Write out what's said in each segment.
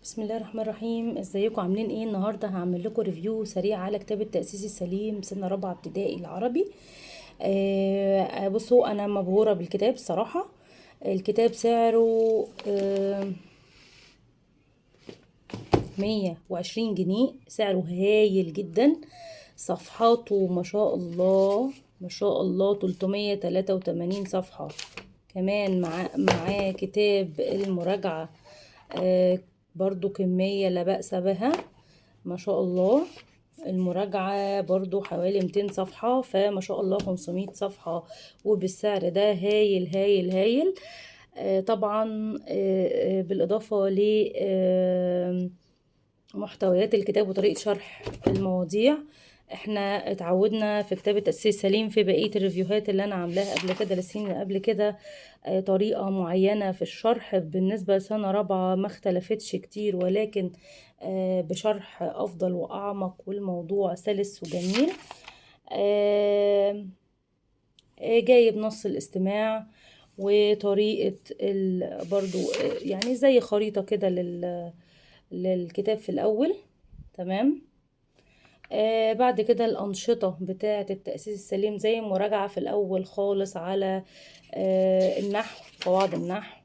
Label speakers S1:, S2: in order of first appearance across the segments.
S1: بسم الله الرحمن الرحيم. ازيكم عاملين ايه؟ النهارده هعمل لكم review سريع على كتاب التأسيس السليم سنة رابعه ابتدائي العربي. بصوا، انا مبهوره بالكتاب الصراحة. الكتاب سعره 120 جنيه، سعره هايل جدا. صفحاته ما شاء الله ما شاء الله 383 صفحة. كمان معاه كتاب المراجعة، برضو كمية لا بأس بها ما شاء الله. المراجعة برضو حوالي 200 صفحة، فما شاء الله 500 صفحة، وبالسعر ده هايل هايل هايل. طبعا، بالإضافة ل محتويات الكتاب وطريقة شرح المواضيع. احنا اتعودنا في كتاب التأسيس السليم في بقية ال review هات اللي انا عاملاها قبل كده للسنين اللي قبل كده، طريقة معينة في الشرح. بالنسبة لسنة رابعة ما اختلفتش كتير، ولكن بشرح افضل واعمق، والموضوع سلس وجميل. جايب نص الاستماع وطريقة برضو، يعني زي خريطة كده للكتاب في الأول. تمام. بعد كده الأنشطة بتاعة التأسيس السليم زي مراجعة في الأول خالص على النحو، قواعد النحو.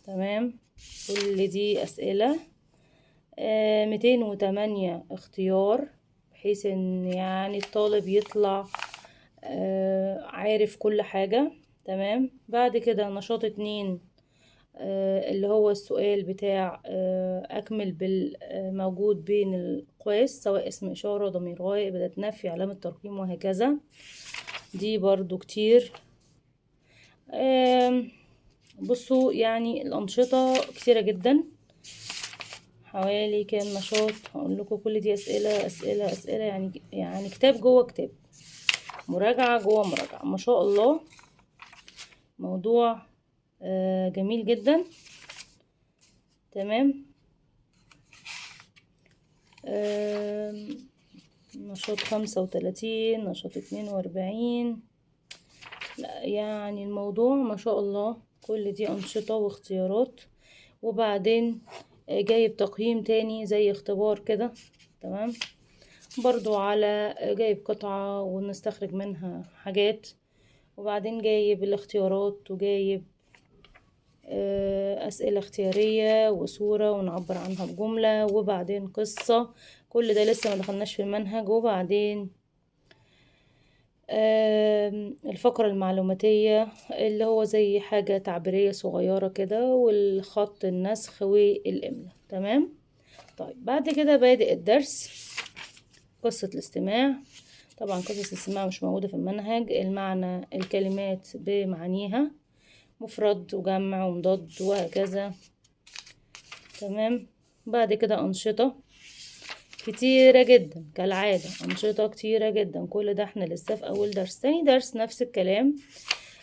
S1: تمام. كل دي أسئلة، 208 اختيار، بحيث إن الطالب يطلع عارف كل حاجة. تمام. بعد كده نشاط 2، اللي هو السؤال بتاع، أكمل بالموجود بين الأقواس، سواء اسم إشارة، ضمير غائب، أداة نفي، علامة ترقيم، وهكذا. دي برضو كتير. بصوا الأنشطة كتيرة جدا، حوالي كام نشاط هقول لكم. كل دي أسئلة أسئلة أسئلة، يعني كتاب جوه كتاب، مراجعة جوه مراجعة، ما شاء الله. موضوع جميل جدا. تمام. نشاط 35، نشاط 42. لا الموضوع ما شاء الله كل دي أنشطة واختيارات. وبعدين جايب تقييم تاني زي اختبار كده. تمام. برضو على جايب قطعة ونستخرج منها حاجات، وبعدين جايب الاختيارات، وجايب أسئلة اختيارية وصورة ونعبر عنها بجملة، وبعدين قصة. كل ده لسه ما دخلناش في المنهج. وبعدين الفقرة المعلوماتية اللي هو زي حاجة تعبيرية صغيرة كده، والخط النسخ والإملاء. تمام. بعد كده بادئ الدرس قصة الاستماع. طبعا قصة الاستماع مش موجودة في المنهج. المعنى، الكلمات بمعانيها، مفرد وجمع ومضاد وهكذا. تمام. بعد كده أنشطة كتيرة جدا كالعادة، أنشطة كتيرة جدا. كل ده احنا لسه في أول درس. تاني درس نفس الكلام.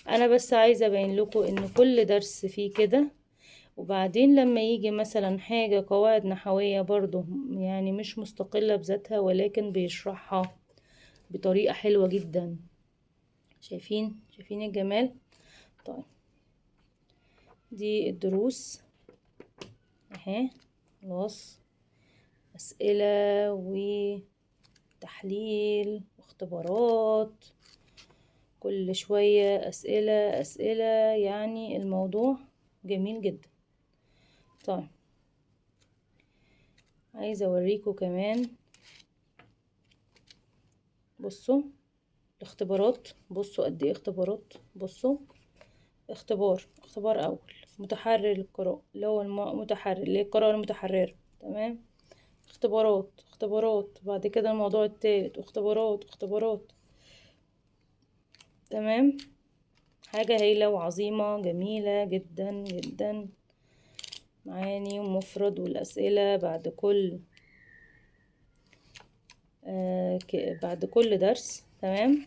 S1: أنا بس عايزة أبين لكم إن كل درس فيه كده. وبعدين لما يجي مثلا حاجة قواعد نحوية برضو، مش مستقلة بذاتها، ولكن بيشرحها بطريقة حلوة جدا. شايفين الجمال؟ دي الدروس اهي، خلاص. أسئلة وتحليل واختبارات، كل شوية أسئلة أسئلة، الموضوع جميل جدا. عايزة أوريكم كمان. بصوا الاختبارات، بصوا قد ايه اختبارات. بصوا اختبار أول متحرر للقراءة، اللي هو متحرر للقراءة المتحررة. تمام. اختبارات اختبارات، بعد كده الموضوع التالت، واختبارات اختبارات. تمام. حاجة هايلة وعظيمة جميلة جدا جدا. معاني ومفرد والأسئلة بعد كل درس. تمام.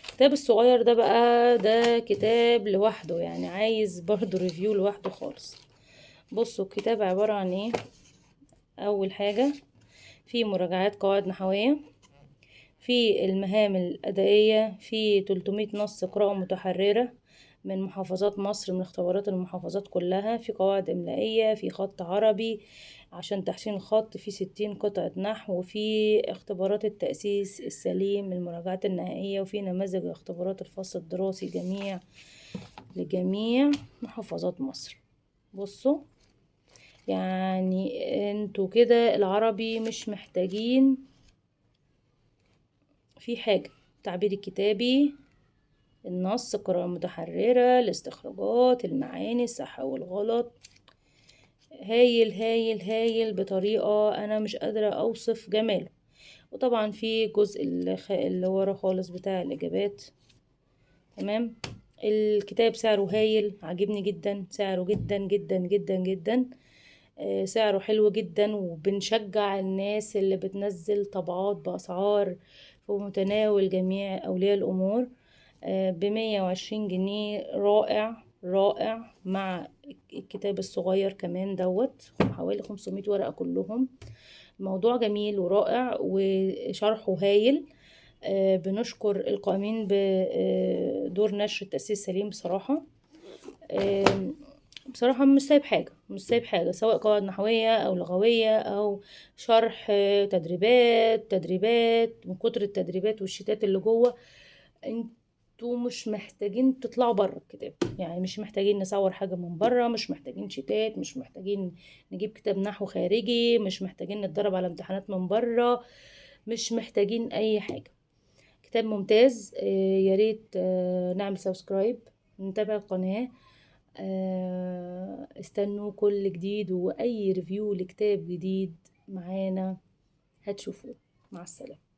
S1: الكتاب الصغير ده بقى، ده كتاب لوحده، عايز برضو ريفيو لوحده خالص. بصوا الكتاب عبارة عن ايه. اول حاجة في مراجعات قواعد نحوية، في المهام الأدائية، في 300 نص قراءة متحررة، من محافظات مصر، من اختبارات المحافظات كلها، في قواعد إملائية، في خط عربي عشان تحسين الخط، في 60 قطعة نحو، وفي اختبارات التأسيس السليم، المراجعات النهائية، وفي نماذج اختبارات الفصل الدراسي لجميع محافظات مصر. بصوا يعني انتوا كده العربي مش محتاجين في حاجة. التعبير الكتابي، النص، القراءة المتحررة، الاستخراجات، المعاني، الصح والغلط. هايل هايل هايل بطريقة أنا مش قادرة أوصف جماله. وطبعا في جزء اللي ورا خالص بتاع الإجابات. تمام. الكتاب سعره هايل، عاجبني جدا سعره، جدا جدا جدا جدا. سعره حلو جدا، وبنشجع الناس اللي بتنزل طبعات بأسعار في متناول جميع أولياء الأمور. ب120 جنيه. رائع رائع، مع الكتاب الصغير كمان دوت، حوالي 500 ورقة كلهم. الموضوع جميل ورائع وشرحه هايل. بنشكر القائمين بدور نشر التأسيس السليم بصراحة. بصراحة مش سايب حاجة، مش سايب حاجة، سواء قواعد نحوية أو لغوية أو شرح، تدريبات، تدريبات، من كتر التدريبات والشتات اللي جوه انتوا مش محتاجين تطلعوا بره الكتاب. يعني مش محتاجين نصور حاجة من بره، مش محتاجين شتات، مش محتاجين نجيب كتاب نحو خارجي، مش محتاجين نتدرب على امتحانات من بره، مش محتاجين أي حاجة. كتاب ممتاز. يا ريت، نعمل subscribe، نتابع القناة. استنوا كل جديد وأي review لكتاب جديد معانا هتشوفوه. مع السلامة.